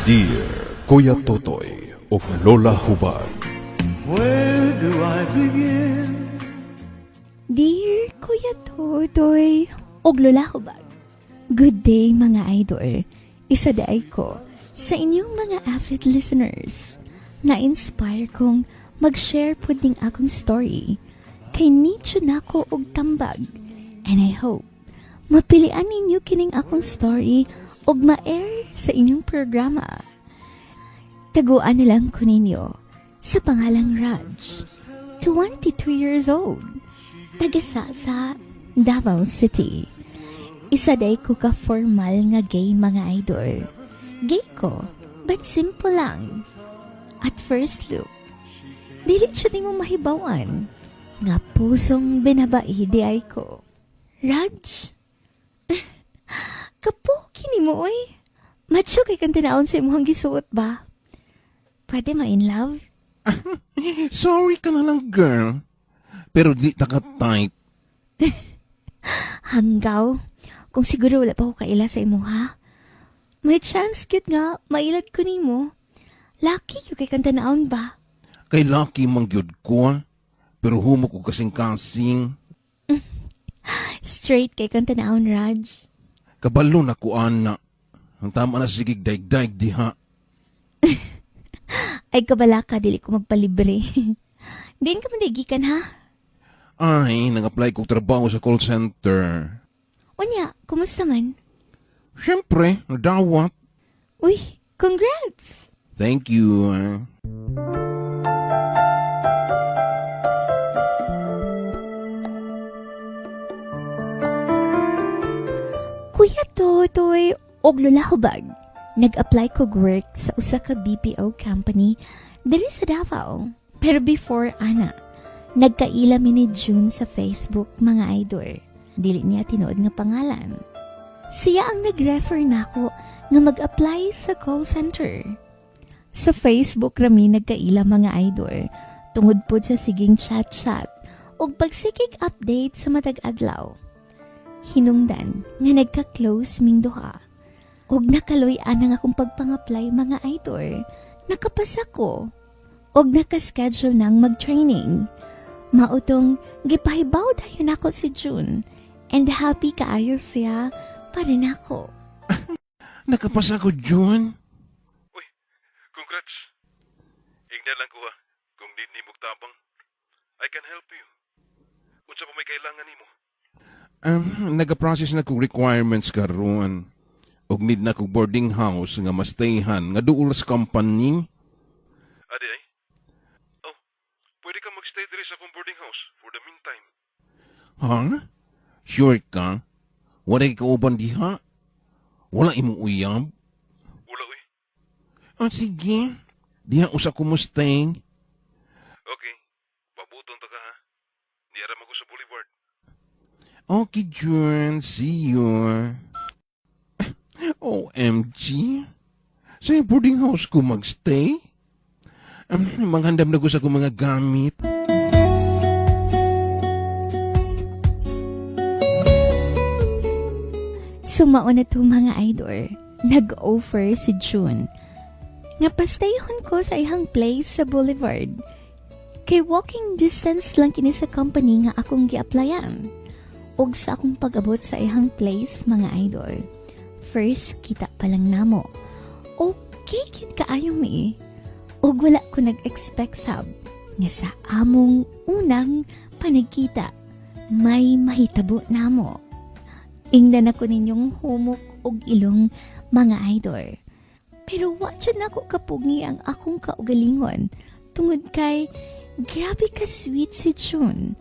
Dear Kuya Totoy ug Lola Hubag. Where do I begin? Dear Kuya Totoy ug Lola Hubag. Good day, mga idol. Isa daay ko sa inyong mga avid listeners. Na-inspire kong mag-share pud ning akong story. Kay nicho nako og tambag. And I hope mapilian ninyo kining akong story ug ma-air sa inyong programa. Taguan na lang ko ninyo sa pangalang Raj, 22 years old, taga sa Davao City. Isa day ko ka formal nga gay, mga idol. Gay ko, but simple lang. At first look, dili siya mo mahibawan nga pusong binabai diay ko. Raj, kapogi nimo oy. Macho kay kang tinawon sa imong gisuot ba? Pwede ma-in love? Sorry ka na lang, girl. Pero di ta ka type. Hanggaw, kung siguro wala pa ko kaila sa imo ha. May chance cute nga, mailad ko nimo. Lucky gyud kay kang tanawon ba? Kay lucky man gyud ko, ah. Pero humo ko kasing-kasing. Straight kay kang tanawon, Raj. Kabalo na ko, ana. Ang tama na sigig daig-daig diha. Ay, kabala ka, dili ko magpalibre. Diin ka man gikan ha? Ay, nang-apply kong trabaho sa call center. Unya, kumusta man? Siyempre, nadawat. Uy, congrats! Thank you, ah. Kuya Totoy og Lola Hubag. Nag-apply kog work sa usa ka BPO company diri sa Davao. Pero before ana, nagkaila mi ni June sa Facebook, mga idol. Dili niya tinuod nga pangalan. Siya ang nag-refer nako nga mag-apply sa call center. Sa Facebook rami nagkaila, mga idol, tungod pod sa siging chat-chat ug pagsigig update sa matag adlaw. Hinungdan nga nagka-close ming duha. Og nakaloy-an ang akong pagpang-apply, mga idol. Nakapasa ko. Og naka-schedule nang mag-training. Mautong gipahibaw dayon ako si June. And happy kaayo siya para nako. Nakapasa ko, June. Uy, congrats. Ingna lang ko ha, kung need nimo og tabang. I can help you. Unsa pa may kailangan nimo? Nag-process na kong requirements karon. Og need na kong boarding house nga mastayhan nga duol sa company. Adi ay? Oh, pwede ka magstay diri sa akong boarding house for the meantime. Ha? Sure ka? Wala kauban diha? Wala imong uyab? Wala uy. Oh, sige. Diha usa ko mustay. Okay, pabuton ta ka ha. Niara ko sa Boulevard. Okay, June. See you. OMG. Sa boarding house ko magstay? Manghandam na ko sa akong mga gamit. Sumao na to, mga idol. Nag-offer si June nga pastayhon ko sa ihang place sa Boulevard. Kay walking distance lang kini sa company nga akong gi-applyan. Ug sa akong pag-abot sa ihang place, mga idol, first kita pa lang namo. Okay cute kaayo mi. Ug wala ko nag-expect sab nga sa among unang panagkita may mahitabo namo. Ingnan ako ninyong humok og ilong, mga idol. Pero wa jud nako kapugi ang akong kaugalingon tungod kay grabe ka sweet si June.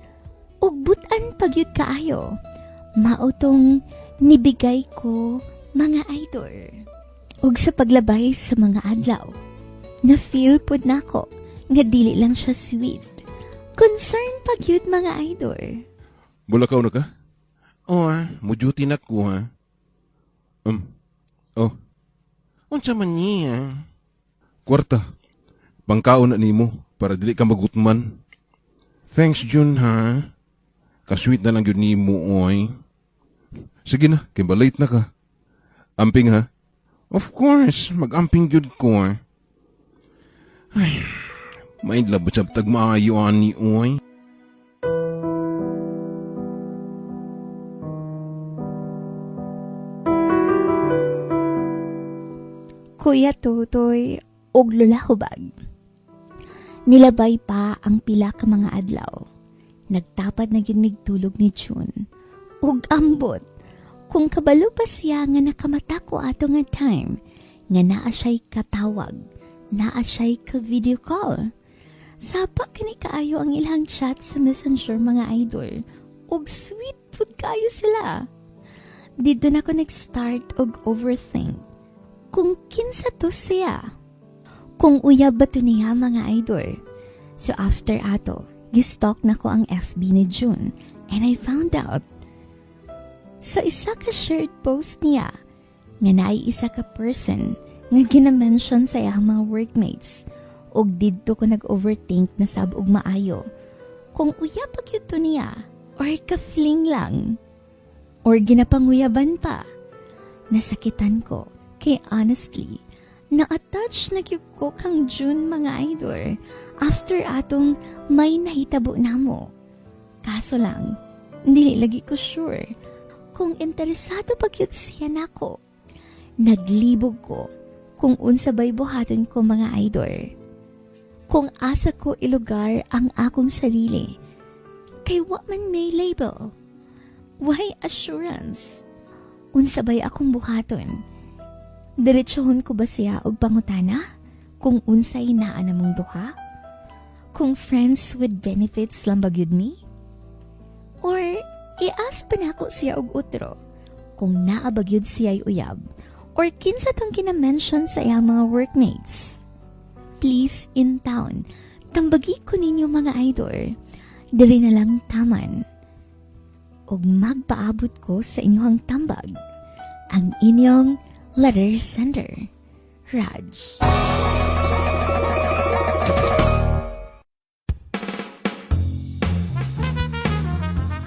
Ug butan pagyud kaayo. Mao tong nibigay ko, mga idol. Ug sa paglabay sa mga adlaw, na feel pod nako nga dili lang siya sweet. Concern pagyud, mga idol. Mulakaw na ka? Oh, ah, mo-duty na ko ha. Oh, Unsa man niya? Kwarta. Pangkaon na nimo para dili ka magutman. Thanks, June, ha. Kasweet na lang yun nimo, oy. Sige na, kay late na ka. Amping ha. Of course, mag-amping gyud ko. Ay, maidlab ba tag maayo ani oy? Kuya Totoy og Lola Hubag. Nilabay pa ang pila ka mga adlaw. Nagtapad na gyud mig tulog ni June. Ug ambot, kung kabalo pa siya nga nakamata ko ato nga time, nga naa siya'y katawag, naa siya'y ka-video call. Sapa kani kaayo ang ilang chat sa Messenger, mga idol. Ug sweet pud kaayo sila. Didto na ko nag-start og overthink kung kinsa to siya. Kung uyab ba to niya, mga idol. So after ato, gistalk na ko ang FB ni June and I found out sa isa ka shared post niya nga naay isa ka person nga gina-mention sa iyang mga workmates, ug didto ko nag-overthink na sab og maayo kung uyab pa gyud to niya or ka-fling lang or ginapanguyaban pa. Nasakitan ko kay honestly, na-attach na gyud ko kang June, mga idol, after atong may nahitabo namo. Kaso lang, dili lagi ko sure kung interesado pa gyud siya nako. Naglibog ko kung unsa bay buhaton ko, mga idol. Kung asa ko ilugar ang akong sarili. Kay wa man may label. Why assurance? Unsa bay akong buhaton? Diretsohon ko ba siya og pangutana kung unsay naa namong duha? Kung friends with benefits lang ba gyud mi? Or i-ask pa nako siya og utro kung naa ba gyud siya'y uyab or kinsa tong kina-mention sa iyang mga workmates? Please in town, tambagi ko ninyo, mga idol. Diri na lang taman. Og magpaabot ko sa inyong tambag. Ang inyong letter sender, Raj.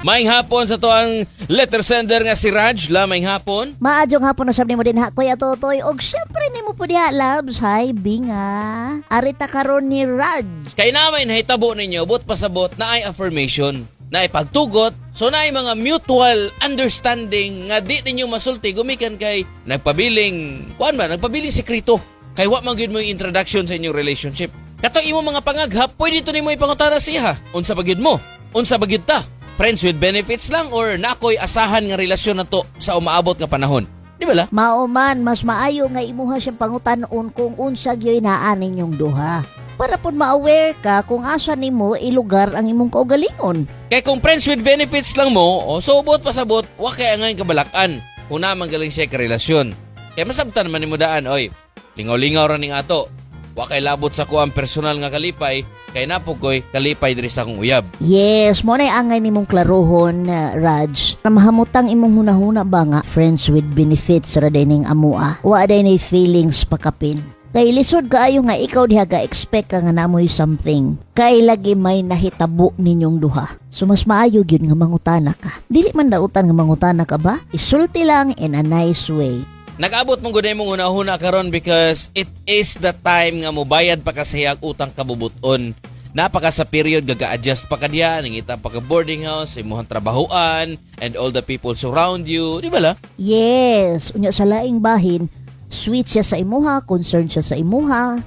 Maayong hapon sa atoang letter sender nga si Raj. La, maayong hapon. Maayong hapon na sab nimo dinha, Kuya Totoy, og syempre nimo po diha, loves. Hi, Binga. Arita karon ni Raj. Kay na may nahitabo ninyo, buot pasabot naay affirmation, naay pagtugot, so naay mga mutual understanding nga di ninyo masulti gumikan kay nagpabiling, kuan ba, nagpabiling sekreto. Kay wa man gyud mo yung introduction sa inyong relationship. Kato imo mga pangaghap, pwede to nimo ipangutana siya. Unsa ba gyud mo? Unsa ba gyud ta? Friends with benefits lang or nakoy asahan nga relasyon na to sa umaabot nga panahon? Di ba la? Mao man, mas maayo nga imuha siyang pangutan-on kung unsa gyoy naa ninyong duha. Para pud ma-aware ka kung asa nimo ilugar ang imong kaugalingon. Kay kung friends with benefits lang mo, o so buot pasabot, wa kay angay kabalakan. Kung naman galing siya karelasyon. Kay masabtan man nimo daan, oy, lingaw-lingaw ra ning ato. Wa kay labot sa kuang personal nga kalipay, kay napugoy kalipay diri sa akong uyab. Yes, mo na angay nimong klarohon, Raj. Na mahamutang imong hunahuna ba nga friends with benefits ra day ning amua. Wa day nay feelings pakapin. Kay lisod kaayo nga ikaw diha ga expect ka nga namoy something. Kay lagi may nahitabo ninyong duha. So mas maayo gyud nga mangutana ka. Dili man dautan nga mangutana ka ba? Isulti lang in a nice way. Nag-abot mong guday mong una-una karon because it is the time nga mobayad pa ka sa iyang utang kabubuton. Napaka sa period gaga-adjust pa ka diya, nangita pa ka boarding house, imuhang trabahoan, and all the people surround you. Di ba la? Yes, unya sa laing bahin, sweet siya sa imuha, concerned siya sa imuha.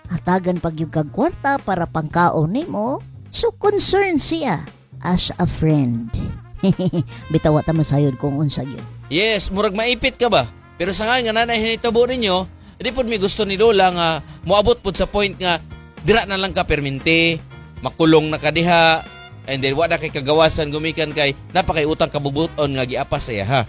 Hatagan pag yung kag kwarta para pangkaon nimo. So concerned siya as a friend. Bitaw ta masayod kung unsa gyud. Yes, murag maipit ka ba? Pero sa nga nga nanay hinitabo ninyo, di pod mi gusto ni Lola nga moabot pod sa point nga dira na lang ka perminti, makulong na ka diha, and then wa na kay kagawasan gumikan kay napakay utang kabubuton nga giapas sa iya ha.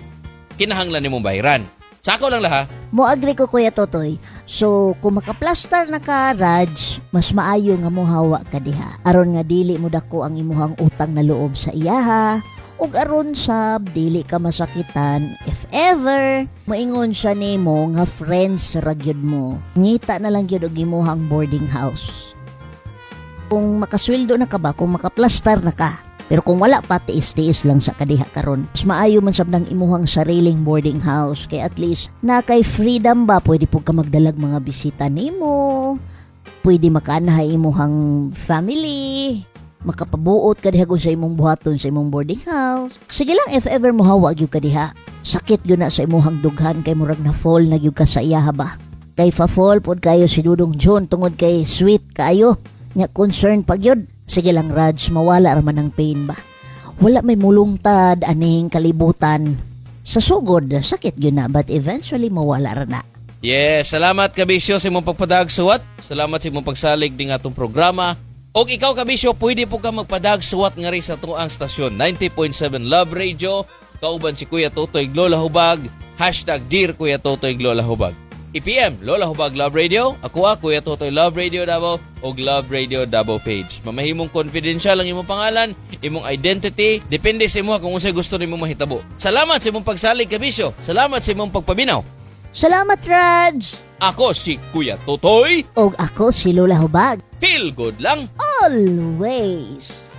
Kinahanglan nimo bayaran. Sa ako lang laha. Mo agree ko, Kuya Totoy. So kung makaplastar na ka, Raj, mas maayo nga mohawa ka diha. Aron nga dili mo dako ang imuhang utang na loob sa iyaha. Ug aron sab dili ka masakitan if ever moingon siya nimo nga friends ra gyud mo. Ngita na lang gyud og imuhang boarding house. Kung makasweldo na ka ba, kung makaplastar na ka, Pero kung wala pa, tiis-tiis lang sa kadiha karon. Mas maayo man sab nang imuhang sariling boarding house kay at least na kay freedom ba, pwede pud ka magdalag mga bisita nimo. Pwede makaanhay imuhang family, makapabuot ka diha kung sa imong buhaton sa imong boarding house. Sige lang, if ever mohawa gyud ka diha, sakit gyud na sa imuhang dughan kay murag na fall na gyud ka sa iyaha ba. Kay fa-fall pod kayo si Dudong John tungod kay sweet kayo. Nya concern pag yun. Sige lang, Raj, mawala ra man ang pain ba. Wala may mulungtad aning kalibutan. Sa sugod, sakit yun na, but eventually mawala ra na. Yes, salamat, Kabisyo, sa imong pagpadag suwat. Salamat sa imong pagsalig ding atong programa. Og ikaw, Kabisyo, pwede po ka magpadag suwat nga rin sa tuang stasyon 90.7 Love Radio. Kauban si Kuya Totoy Lola Hubag. #DearKuyaTotoyLolaHubag. i-PM Lola Hubag Love Radio. Ako ah, Kuya Totoy Love Radio Davao og Love Radio Davao page. Mamahimong confidential ang imong pangalan, imong identity, depende sa imo kung unsay gusto nimo mahitabo. Salamat sa imong pagsalig, Kabisyo. Salamat sa imong pagpaminaw. Salamat, Raj! Ako si Kuya Totoy. Og ako si Lola Hubag. Feel good lang. Always!